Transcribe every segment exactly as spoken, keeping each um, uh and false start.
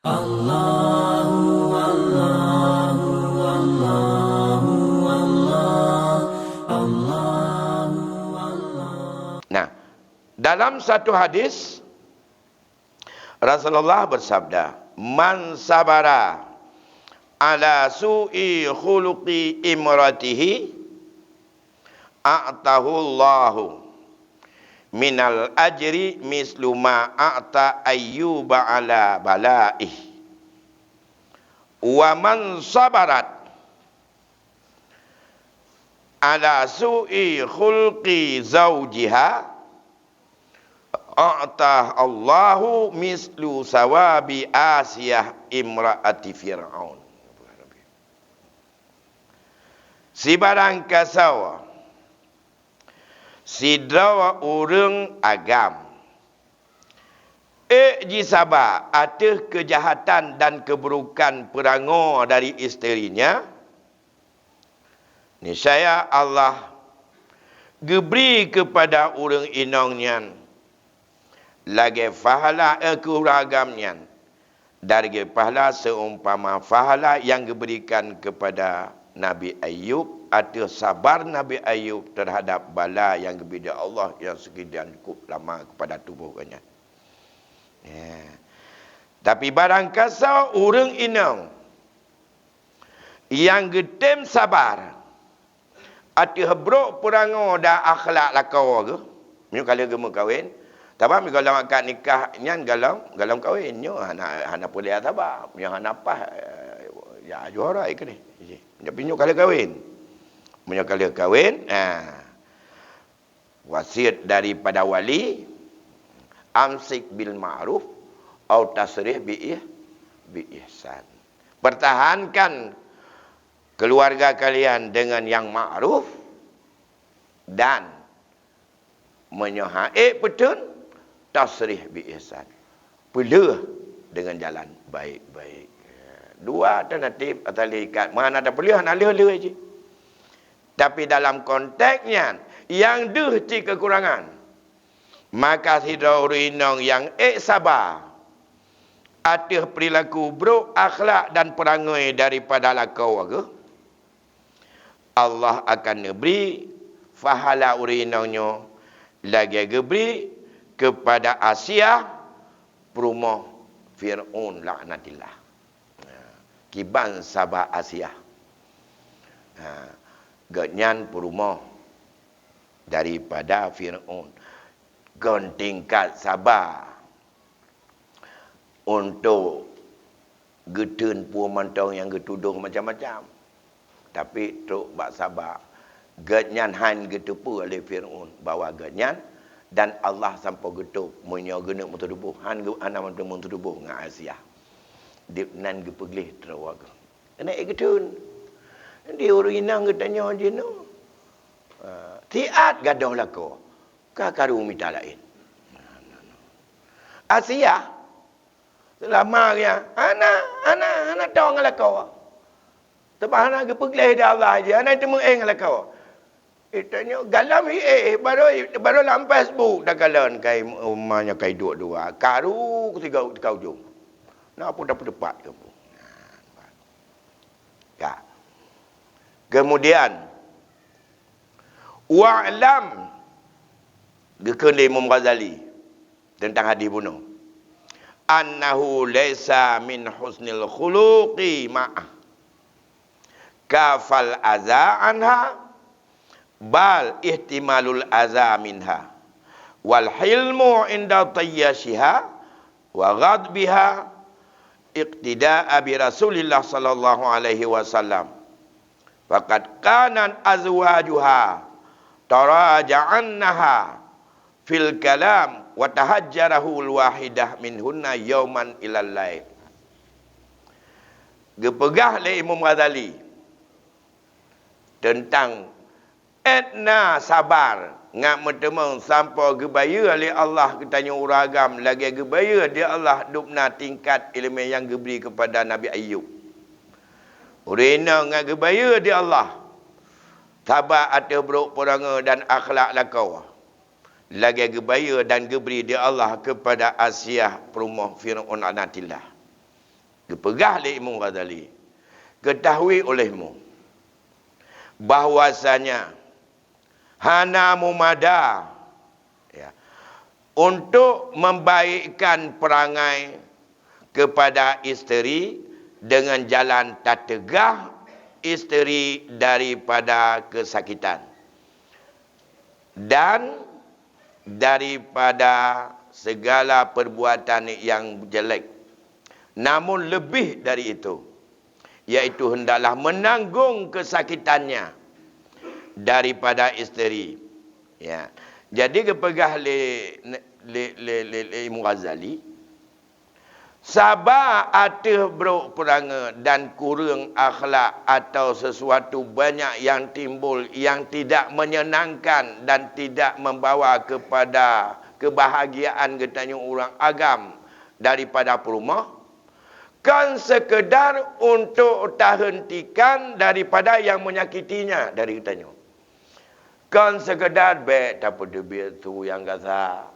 Allahu, Allahu, Allahu, Allah, Allahu, Allah. Nah, dalam satu hadis, Rasulullah bersabda, "Man sabara ala su'i khuluqi imratihi, a'tahullahu minal ajri mislu ma a'ta Ayyuba ala balaih. Wa man sabarat ala su'i khulqi zaujiha, a'tah Allahu mislu sawabi Asiyah imraati Fir'aun." Sibarang kasoe sidroe ureuëng agam ék jisaba ateueh keujahatan dan keuburukan peurangoe dari istrinya, niscaya Allah geubri keupada ureuëng inong nyan lagée pahala, eh, keu ureuëng agam nyan, dan lagée pahala seumpama pahala nyang geuberikan keupada Nabi Ayub ateueh sabar Nabi Ayub teuhadab bala nyang geubri lé Allah nyang seukidan cukup lama keupada tuboh geuhnyan. Ya. Tapi barangkasoe ureuëng inong nyang geutem sabar ateueh brok peurangoe dan akhlak lakoe geuh, meunyoe ka lheueh geumeukawen, sabab meunyoe golom akad nikah nyan golom, golom kawen, nyoe hana, hana peue lé saba, meunyoe hana paih, eh, ya, juara ikeu deh. Tapi meunyoe ka lheueh kawen, meunyoe ka lheueh kawen, ah, wasiet daripada wali, "Amsik bil ma'ruf au tasrih bi ih-, bi ihsan." Pertahankan keluarga kalian dengan yang ma'ruf, dan meunyoe han ék peutheun, tasrih bi ihsan. Peuleueh dengan jalan baik-baik. Dua alternatif asai ikat. Meuhana tapeuleueh, hana leueh-leueh jih. Tapi dalam konteks nyan, nyang deuh cit keukurangan, maka sidroe ureuëng inong nyang ék saba ateueh peurilaku brok akhlak dan peurangoi daripada lakoe geuh, Allah akan neubri pahala ureuëng inong nyoe lagée geubri keupada Asiah peurumoh Fir'aun laknatillah. Ha, kiban saba Asiah. Ha, gobnyan peurumoh daripada Fir'aun. Kon tingkat saba untuk geutheun peue mantong nyang geutudoh macam-macam. Tapi trok bak saba, gobnyan hán geuteupeue lé Fir'aun bahwa gobnyan dan Allah sampoe geutôb meunyoe geuneuk meutudoh, hán geu-, hana mantong meutudoh ngon Asiah. Di nan geupeugleh droe geuh. Keuneuk geutheun. Di ureuëng inong geutanyoe jinoe, ah, siat gadôh lakoe, ka karu mita laén. Asiah Seulama nyan hana, hana, hana toe ngon lakoe. Sabab hana geupeugleh di Allah jih, hana teumeu'en ngon lakoe. Geutanyoe galom hi éh, barô, barô lam Facebook takalon kai uma nyoe kai duek dua. Karu keu tiga, tiga ujong. Na pun dapat tepat kampung. Ya. Kemudian, wa'lam, geukheun lé Imam Ghazali, teuntang hadis bunoe, "Annahu laisa min husnil khuluqi ma'a kafal aza anha, bal ihtimalul aza minha, wal hilmu inda tayyashiha wa ghadbiha, iqtida'a bi Rasulillah sallallahu alaihi wasallam. Faqad kanat azwajuha taraja'annaha fil kalam wa tahajjarahul wahidah minhunna yauman ilal lail." Geupeugah lé Imam Ghazali teuntang étna sabar ngat meuteumong sampoe geubayeue lé Allah geutanyoe ureuëng agam lagée geubayeue di Allah dubna tingkat iéleumé nyang geubri keupada Nabi Ayub. Ureuëng inong ngat geubayeue di Allah, saba ateueh brok peurangoe dan akhlak lakoe, lagée geubayeue dan geubri di Allah keupada Asiah peurumoh Fir'aun laknatillah. Geupeugah lé Imam Ghazali, "Ketahui olehmu bahwasanya hana mumada, ya, untuk membaikkan perangai kepada isteri dengan jalan tateugah isteri daripada kesakitan dan daripada segala perbuatan yang jelek. Namun lebih dari itu, yaitu hendaklah menanggung kesakitannya daripada isteri." Ya. Jadi geupeugah lé, lé, lé, lé, lé Imam Ghazali, saba ateueh brok peurangé dan kureueng akhlak atau sesuatu banyak yang timbul yang tidak menyenangkan dan tidak membawa kepada kebahagiaan geutanyoe ureuëng agam daripada peurumoh, kon sekedar untuk tahentikan daripada yang menyakitinya dari geutanyoe. Kon sekedar bék tapeuteubiet su nyang gasa,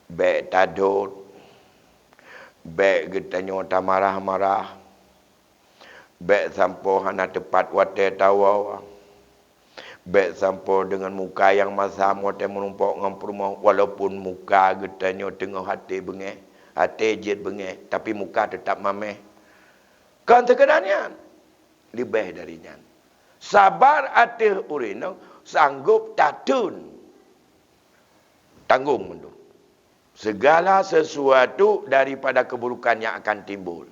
bék tadot, bék geutanyoe tamarah-marah, bék sampoe hana teupat watée tawoe, bék sampoe deungon muka nyang masam watée meurumpok ngon peurumoh, walaupun muka geutanyoe teungoh até beungéh, até jeuet beungéh, tapi muka teutap maméh. Kon sekedar nyan, leubeh dari nyan. Sabar ateueh ureuëng inong sanggob tateun. Tanggong mandum segala sesuatu daripada keburukan yang akan timbul.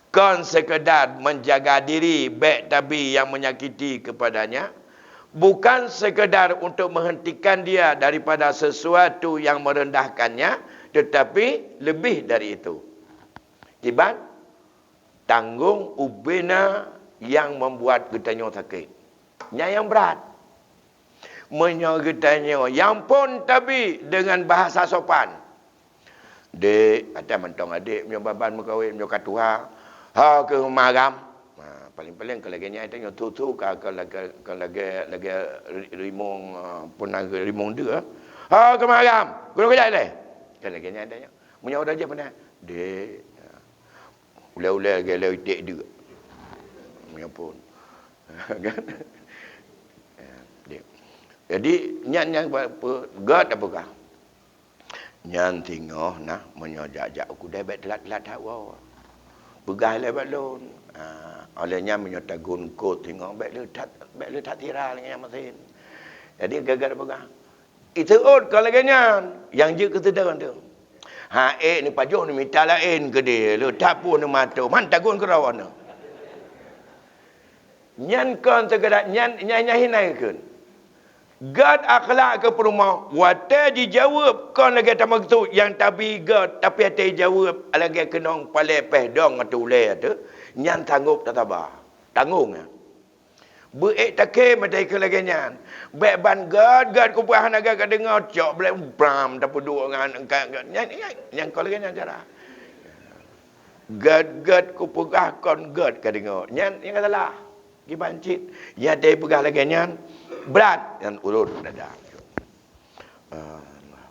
Kon sekedar menjaga diri bék tabi yang menyakiti kepadanya, bukan sekedar untuk menghentikan dia daripada sesuatu yang merendahkannya, tetapi lebih dari itu. Kiban tanggong ubena yang membuat geutanyoe sakét. Nyan nyang brat. Meunyoe geutanyoe nyang phon tabi deungon bahasa sopan, "Dek, até mantong adek meunyoe baban meukawen, meunyoe ka tuha, ho keuh maram." Ha, paling-paling ka lagée nyan tanyoe tutu ka, ka lagée, ka lagée, lagée ri-, rimong, ah, pun lagée rimong deuh. "Ho keuh maram, keunoe kejai lé." Ka lagée nyan tanyoe. Meunyoe udah jih pernah, "Dek, ulée-ulée lagée lé iték deuk." Meunyoe phon. Kan? Ya, dek. Jadi, nyan nyang ba-, pe-, gét tapeugah. Nyan singoh nah, meunyoe jak-jak u keudè bék teulat-teulat that woe. Peugah lé bak lôn. Ah, óh lheueh nyan meunyoe tagun kot singoh bék lé that, bék lé that sira lé nyan masen. Jadi, gét-gét tapeugah. Iseuôt ka lagée nyan, nyang jeuet keu seudeueng tu. Ha, ék neupajoh neumita laén keudeh, le that pun neumato, man tagun keudroe nyoe. Nyan kon teugadat nyan, nyan, nyan hina geukheun. Gét akhlak keu peurumoh, watée jijaweueb kon lagée tameukeusut nyang tabi gét, tapi watée jijaweueb lagée keunong palée péh dong ateueh ulée teuh, nyan sanggob tasaba. Tanggong nyan. Beu ék takém até keu lagée nyan. Bék ban gét-gét kupeugah hana gét ka deungoe, cok blém bram tapeuduek ngon engka gét. Nyan, nyan, nyan kon lagée nyan cara. Gét-gét kupeugah kon gét ka deungoe. Nyan nyang salah. Kiban cit. Nyang até peugah lagée nyan brat nyan urot dada. Ah,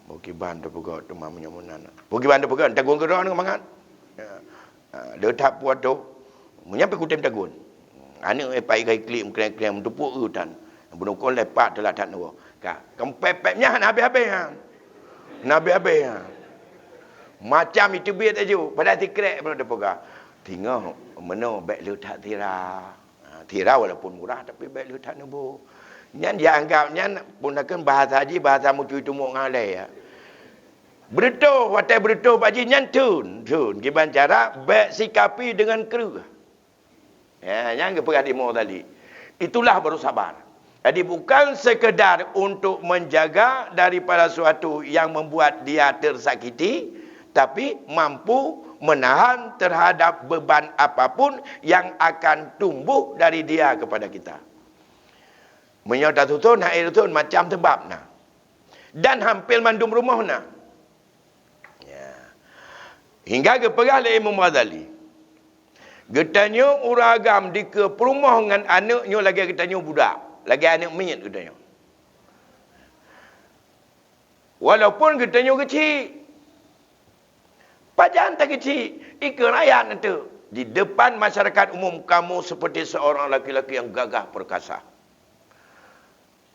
boh kiban teupeugah teuma meunyoe meunan. Boh kiban teupeugah tagun keudroe mangat. Ya. Ah, le that puwoe toh. Meunyan pih kutem tagun. Aneuk eh pai gai klik meukreng-kreng meutupuk utan. Beunukon lepat teulat that nyoe. Ka, kempepet nyan hana habéh-habéh nyan. Hana habéh-habéh nyan. Macam iteubiet laju, padahai sikrek beunang teupeugah. Singoh meunoe bék le that sira. Ha, sira walaupun murah, tapi bék le that neuboh. Nyan jianggab nyan pun nakeuh bahasa jih, bahasa meucui tumok ngalai, ya. Beureutoh, watée beureutoh bak jih nyan theun, theun. Kiban cara, bék sikapi deungon kreueh. Ya, nyan geupeugah di Imam Ghazali. Itulah baru sabar. Jadi, bukan sekedar untuk menjaga daripada suatu yang membuat dia tersakiti, tapi mampu menahan terhadap beban apapun yang akan tumbuh dari dia kepada kita. Meunyoe tasuson, hai suson macam sabab na. Dan hampir mandum rumoh na. Ya. Hingga geupeugah lé Imam Ghazali, geutanyoe ureuëng agam dikeue peurumoh ngon aneuk nyoe lagée geutanyoe budak, lagée aneuk miet geutanyoe. Walaupun geutanyoe keuchik, pajan takeuchik, Ikheun ayat nyan teuk, di depan masyarakat umum kamu seperti seorang laki-laki yang gagah perkasa.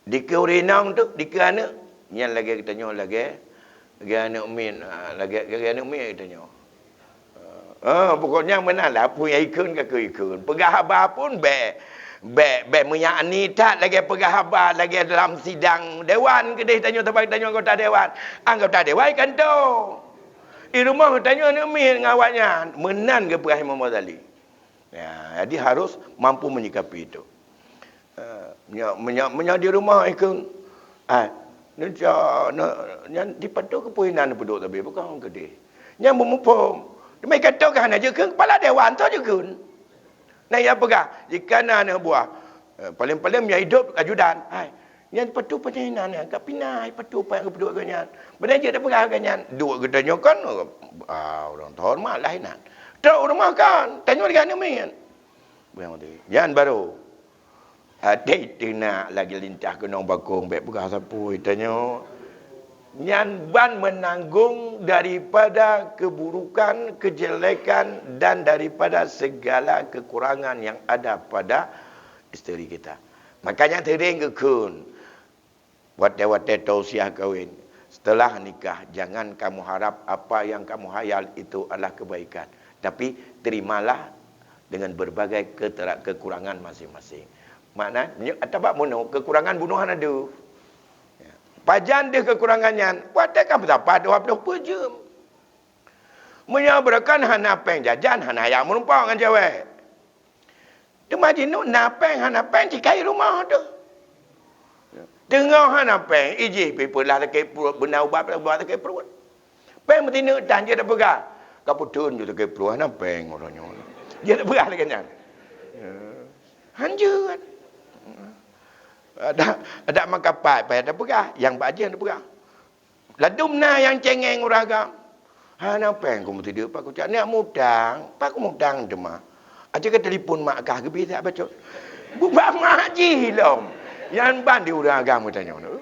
Dikeue ureueng inong tu, dikeue aneuk, nyan lagèe geutanyoe lagèe, lagèe aneuk miet, ha, lagèe, lagèe aneuk miet geutanyoe. Ha, pokoknya meunan lah, peue nyang ikheun ka keu ikheun. Peugah haba pun bèk, bèk, bèk meuyakni that lagèe peugah haba lagèe dalam sidang dewan keudeh tanyoe, sabab tanyoe anggota dewan. Anggota dewan i kantô. I rumoh tanyoe aneuk miet ngon awaknyan, meunan geupeugah Imam Ghazali. Ya, jadi harus mampu menyikapi itu. Eh, meunyoe, meunyoe, meunyoe di rumoh ikheun, ah, nyan ca-, na-, nyan di pantô keupeue inan peuduek sabe, bukon keudeh. Nyan beumuphom. Teuma i kantô ka hana jikheun, kepala dewan toh jikheun. Nah, ya peugah, jika na aneuk buah, eh, paling-paling meunyoe idop ajudan, hai, nyan patu pajan inan nyan, ka pinah, patu pat nyang geupeuduek geuh nyan. Padahai jeuet tapeugah geuh nyan, duek geutanyoe kon, ah, ureueng teuhoreumat lah inan. Trok u rumoh kon, tanyoe lagèe aneuk miet. Nyan baru. Até teunak lagèe lintah keunong bakong, bèk peugah sapeue tanyoe. Nyan ban menanggung daripada keburukan, kejelekan, dan daripada segala kekurangan yang ada pada isteri kita. Makanya sering geukheun, watèe-watèe tausiah kawin, setelah nikah, jangan kamu harap apa yang kamu hayal itu adalah kebaikan. Tapi, terimalah dengan berbagai ketera-, kekurangan masing-masing. Makna, nyo-, ata bak bunoe, kekurangan bunoe hana deuh. Ya. Pajan deuh kekurangan nyan, watèe ka meusapat dua ploh peuet jeuem. Meunyoe beureukan hana péng jajan, hana jak meurumpok ngon cewek. Teuma jihnyan na péng hana péng, sikai rumoh teuh. Teungoh hana péng, ijih pih peulah sakét pruet, beuna ubat, ubat sakét pruet. Péng meusineuk tan jeuet tapeugah. Ka peuteun jeuet sakét pruet, hana péng uroe nyoe. Jeuet tapeugah lagèe nyan. Hanjeuet. Adak, adak makapat payah tapeugah, nyang bak jih tapeugah. Ladôm na nyang cengeng ureueng agam. Hana péng ku meusideuek, pat kucok, neuk mutang, pat kumutang teuma. Aja ka telepon mak kah geubri siat bacut. Bubak mak jih lom. Nyan ban di ureueng agam geutanyoe tu.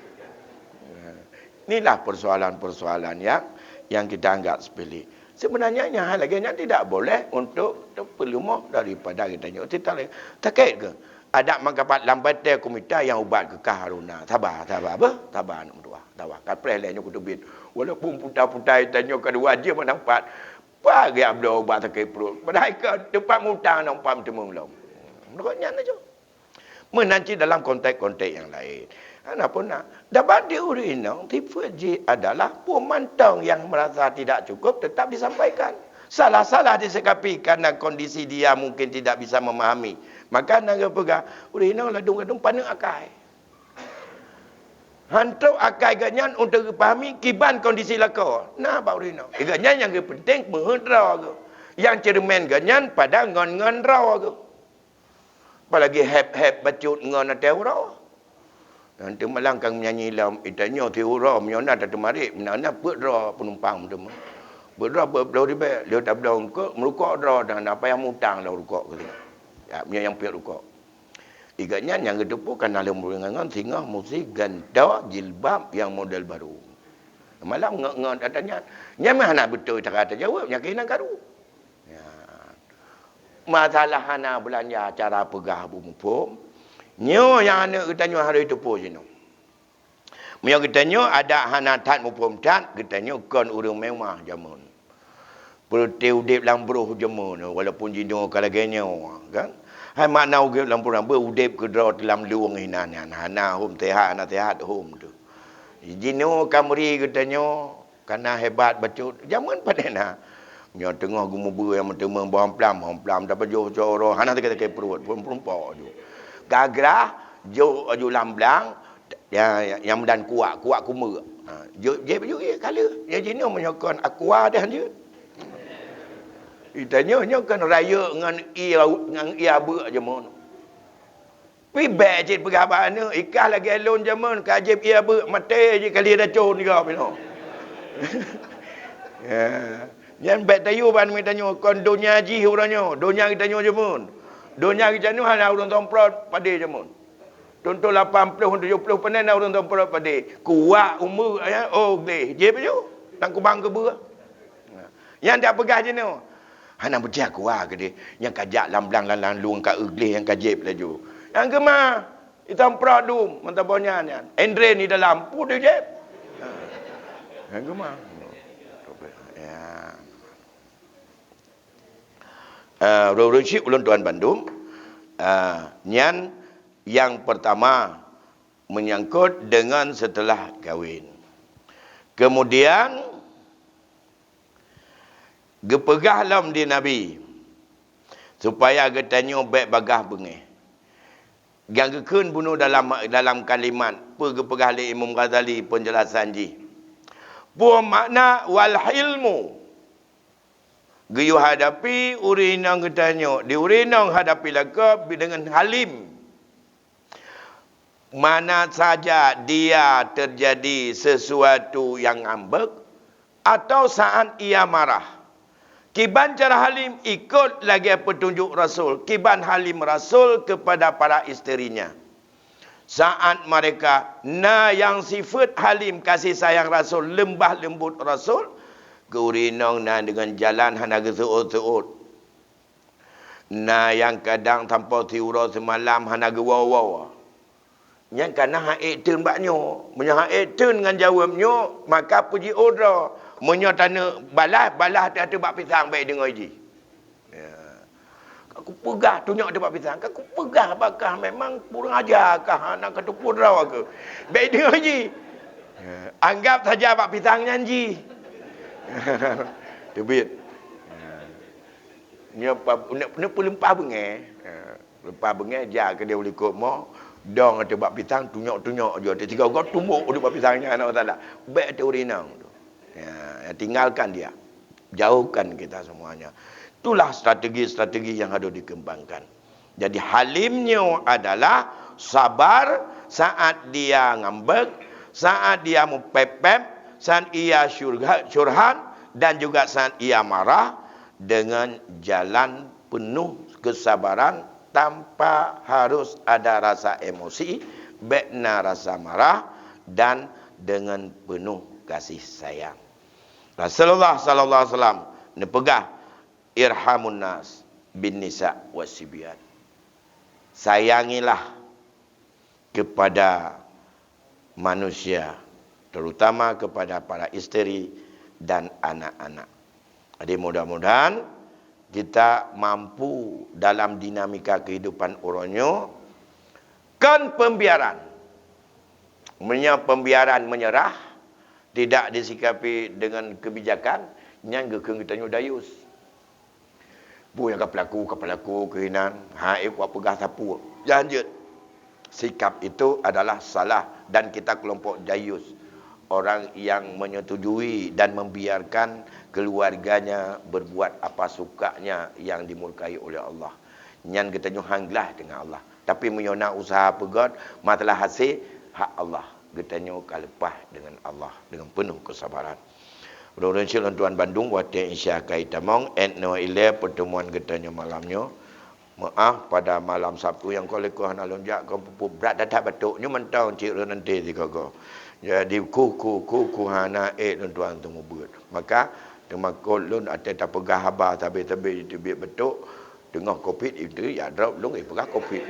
Inilah persoalan-persoalan yang, yang kita anggap sepele. Sebenarnya nyan hal lagèe nyan tidak boleh untuk terpelumah daripada geutanyoe. Sakét keu? Adak makapat lam batèe kumita nyang ubat keu kah Haruna. Saba, saba, beuh, saba aneuk meutuah. Saba, kapreh lé nyoe kuteubiet. Walaupun puta-puta tanyoe ka dua jeuem meunan pat, pat geujak bloe ubat sakét pruet. Padahai ka teumpat mutang nang pat meuteumé lom. Meunurot nyan aja. Meunan cit dalam konteks-konteks nyang laén. Hana pun na. Dapat di ureueng inong, sifeuet jih adalah peue mantong nyang merasa tidak cukup tetap disampaikan. Salah-salah disikapi karena kondisi dia mungkin tidak bisa memahami. Maka na geupeugah, ureueng inong ladôm-ladôm paneuk akai. Han trok akai geuhnyan untuk geupahami kiban kondisi lakoe. Na bak ureueng inong. Geuhnyan nyang geupenting meuheuet droe geuh. Nyang ceureumen geuhnyan padang ngon-ngon droe geuh. Apalagi hèb-hèb bacut ngon até uroe. Nyan teuma lam ka meunyanyi lom, geutanyoe siuroe meunyoe na tateumarit, meunan na peuet droe penumpang meuteumé. Peuet droe peuet ploh ribèe, lheueh tabloe eungkôt, meurukok droe dan na payah mutang lom rukok keu singoh. Ya, meunyoe nyang peuet rukok. Geuhnyan nyang geuteupeue ka na lom ureueng ngon singoh musi gantoe jilbab nyang model baru. Malam ngon-ngon ata nyan. Nyan meuh hana beutôi cara tajaweueb, nyan keuh inan karu. Ya. Masalah hana beulanja cara peugah beumuphom, nyoe nyang aneuk geutanyoe harôh teupeue jinoe. Meunyoe geutanyoe adak hana that muphom that, geutanyoe kon ureueng mewah jameun. Peureute udeb lam broh jameun, walaupun jinoe ka lagèe nyoe, kan? Hai makna udeb lam broh, beu udeb keudroe lam lueng inan nyan, hana hom sehat, hana sehat hom teuh. Jinoe ka meuri geutanyoe, Ka na hebat bacut. Jameun pane na. Nyoe teungoh geumeubeue nyang meuteumé bak homplam, homplam tapajoh cot uroe, hana sakét-sakét pruet, peurumpok ju. Gagrah, jok aju lam blang, ya, ya, nyang meudan kuak, kuak kumeuk. Ha, jok, jép ju, ya, ka lheueh. Ya, jinoe meunyoe kon aqua dah jeuet. Geutanyoe nyoe kon rayeuk ngon ie, ngon ie abeuk jameun. Pih bèk cit peugah bak aneuk, ikah lagèe lôn jameun, ka jieb ie abeuk, maté jih kali racôn nibak pih nyoe. Ya. Nyan bèk tayue bak aneuk tanyoe, kon donya jih uroe nyoe, donya geutanyoe jameun. Donya geutanyoe hana ureueng somprot padé jameun. Thôn-thôn lapan ploh, tujoh ploh pane na ureueng somprot padé. Kuwak umeuk, ya, oh, gleh. Jieb ju, dan kubang keubeue. Nyan dak peugah jinoe. Hana peucaya kuah keudeh, nyang ka jak lam blang lam, lam lueng ka eu gleh nyang ka jép laju. Nyang keumah, itam prok dum, mantong boh nyan, nyan. Andre ni dalam, pu di jép. Ha. Nyang keumah. Ya. Eh, ureueng-ureueng syik ulôn tuan bandum, eh, nyan nyang pertama menyangkut dengan setelah kawin. Kemudian, geupeugah lom di Nabi, supaya geutanyoe bék bagaih beungéh. Nyang geukheun bunoe dalam, dalam kalimat, peue geupeugah lé Imam Ghazali peunjelasan jih. Peue makna wal hilmu? Geuyue hadapi ureueng inong geutanyoe, di ureueng inong hadapi lakoe deungon halim. Mana saja dia terjadi sesuatu yang ngambek atau saat ia marah. Kiban cara halim ikut lagée petunjuk Rasul, kiban halim Rasul kepada para isterinya. Saat mereka na nyang sifeuet halim kasih sayang Rasul, leumbah leumbut Rasul, keu ureueng inong na deungon jalan hana geuseuôt-seuôt. Na nyang kadang sampoe siuroe seumalam hana geuwoe-woe. Nyan kana han ék teun bak nyoe. Meunyoe han ék teun ngon jaweueb nyoe, maka peujiôh droe. Meunyoe taneuk balah, balah teuh bak pisang bék deungoe jih. Ya. Ka kupeugah tunyok teuh bak pisang, ka kupeugah bak kah memang kurang aja kah, hana kateupeue droe keuh. Bék deungoe jih. Ya. Anggap saja bak pisang nyan jih. Teubiet. Ya. Nyoe pa, nyoe, nyoe peuleumpah beungéh. Ya. Leupah beungéh, jak keudéh u likot mo, dong ateueh bak pisang, tunyok-tunyok ju ateueh tiga goe tumbok u bak pisang nyan, hana masalah. Bék ateueh ureueng inong tu. Ya, tinggalkan dia. Jauhkan kita semuanya. Itulah strategi-strategi yang harus dikembangkan. Jadi, halim nyoe adalah sabar saat dia ngambek, saat dia meupép-pép, saat ia syurga-, syurhat, dan juga saat ia marah, dengan jalan penuh kesabaran tanpa harus ada rasa emosi, bék na rasa marah, dan dengan penuh kasih sayang. Rasulullah sallallahu alaihi wasallam neupeugah, "Irhamun nas bin nisa was sibyan." Sayangilah kepada manusia, terutama kepada para isteri dan anak-anak. Jadi, mudah-mudahan kita mampu dalam dinamika kehidupan uroe nyoe, kon pembiaran. Meunyoe pembiaran menyerah, tidak disikapi dengan kebijakan, nyan geukheun geutanyoe dayus. Peue nyang ka peulaku, ka peulaku keuh inan, han ék kupeugah sapeue. Jangan jeuet. Sikap itu adalah salah dan kita kelompok dayus. Orang yang menyetujui dan membiarkan keluarganya berbuat apa sukanya yang dimurkai oleh Allah. Nyan geutanyoe han glah dengan Allah. Tapi meunyoe na usaha peugét, masalah hasé, hak Allah. Geutanyoe ka leupah dengan Allah dengan penuh kesabaran. Ureueng-ureueng syik lôn tuan bandum, watée Isya ka itamong, étno ilée pertemuan geutanyoe malam nyoe. Meuáh, pada malam Sabtu nyang ka likot hana lôn jak, kon peubuet brat that-that batuk. Nyoe mantong cit ureueng nanti sigoe-goe. Jadi, ku, ku, ku, ku hana ék lôn tuan teumeubeuet. Maka, teumakot lôn até tapeugah haba sabe-sabe jiteubiet batuk, teungoh covid itu ya drop lôn, eh, peugah covid.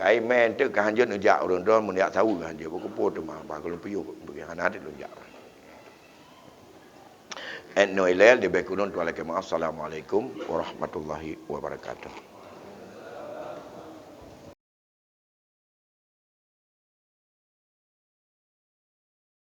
Kai mé teuk ka hanjeuet neujak ureueng droe meunyak saweue hanjeuet, beukumpul teuma bah lôn piôh, hana lôn jak. Étno ilée, leubeh kureueng tuan lakée meuáh. Assalamualaikum warahmatullahi wabarakatuh.